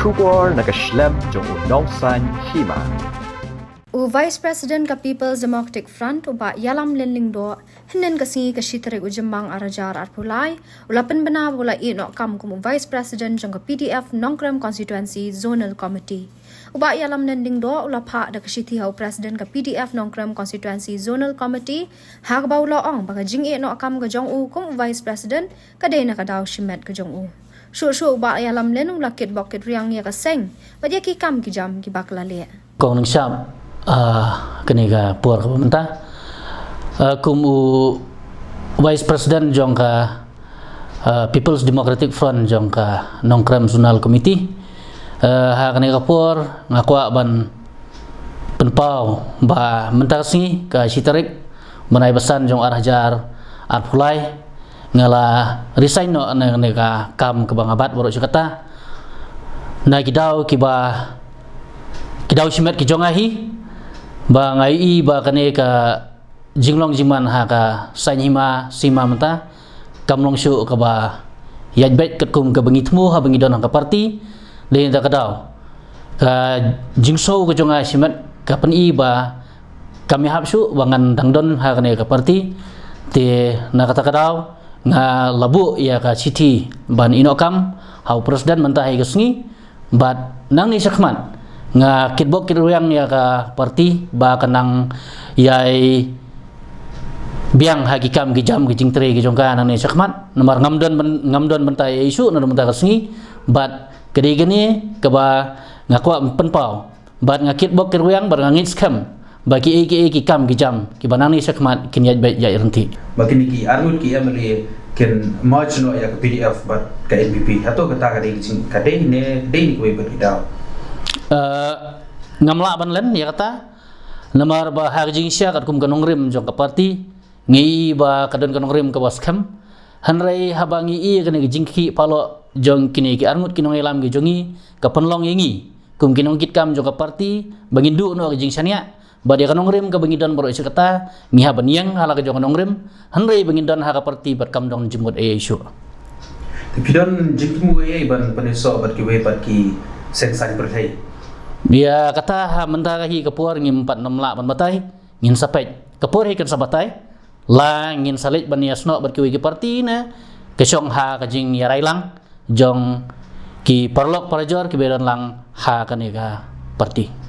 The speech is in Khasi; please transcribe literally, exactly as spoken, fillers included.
Khubor na ka shlem jong u Nongsaiñ Hima. U Vice President ka People's Democratic Front, u Bah Ialamlen Lyngdoh, hynnin ka sngi ka shi tarik u Jymmang ar hajar arphew lai, u la pynbna ba u la ïeh noh kam kum u Vice President jong ka P D F Nongkrem Constituency Zonal Committee. U Bah Ialamlen Lyngdoh u la phah da ka shithi ha u President ka P D F Nongkrem Constituency Zonal Committee, ha kaba u la ong ba ka jingïeh noh kam ka jong u kum u Vice President ka dei na ka daw shimet ka jong u. Shuh shuh u Bah Ialamlen u la kitbok kitrwiang ïa ka seng bad ïa ki kam ki jam kiba ka la leh. Kong Nongsaiñ, ah, kane ka por kaba mynta, ah, kum u Vice President jong ka, ah, People's Democratic Front jong ka Nongkrem Zonal Committee, ah, ha kane ka por nga kwah ban pynpaw ba mynta ka sngi ka shi tarik bnai ba san jong ar hajar arphew lai, nga la resign noh na kane ka kam kaba nga bat baroh shi katta. Na ki daw kiba, ki daw shimet ki jong nga hi, ba nga ïohi ba kane ka jinglong jingman ha ka saiñ hima sima mynta kam long shuh kaba ïaid beit katkum kaba ngi thmu haba ngi don ha ka party. Dei na ka daw ka jingsngew ka jong nga shimet ka pyni ba kam ïahap shuh ba ngan dang don ha kane ka party. Te na kata ka daw nga la buh ïa ka shithi ban ïeh noh kam ha u President mynta ha ka sngi. Bad nangne shakhmat nga kitbok kitrwiang ïa ka party ba kan nang ïai biang ha ki kam ki jam ki jingtrei ki jong ka nangne shakhmat. Namar ngam don byn-, ngam don bynta ïa issue na mynta ka sngi. Bad ka dei kane kaba nga kwah pynpaw. Bad nga kitbok kitrwiang bad nga ngeit skhem ba kiei kiei ki kam ki jam kiba nangne shakhmat kin ïaid beit ïaid ryntih. Ba kine ki arngut ki M L A kin merge noh ïa ka P D F bad ka N P P. Hato kata ka dei jing, ka dei ne, dei ne kawei pat ki daw? Eh, ngam lah ban len ïa kata. Namar ba ha ka jingshisha katkum ka nongrim jong ka party, ngi ba ka don ka nongrim kaba skhem. Hynrei haba ngi ïohi kane ka jingkhih palat jong kine ki arngut ki nongïalam ki jong ngi, ka pynlong ïa ngi kum ki nongkitkam jong ka party ba ngin duh noh ka jingshaniah. Bad ïa ka nongrim kaba ngi don baroh shi katta, ngi hap ban ïeng ha la ka jong ka nongrim, hynrei ba ngin don ha ka party bad kam don jingmut ei ei shuh. Te phi don jingthmu ei ei ban pynïasoh bad kiwei pat ki seng saiñ pyrthei? Ïa kata ha mynta ka hi ka por ngim pat nym lah ban batai, ngin sa peit. Ka por hi kan sa batai. La ngin sa leit ban ïasnoh bad kiwei ki party ne ka shong ha ka jingïarai lang jong ki paralok parajor kiba don lang ha kane ka party.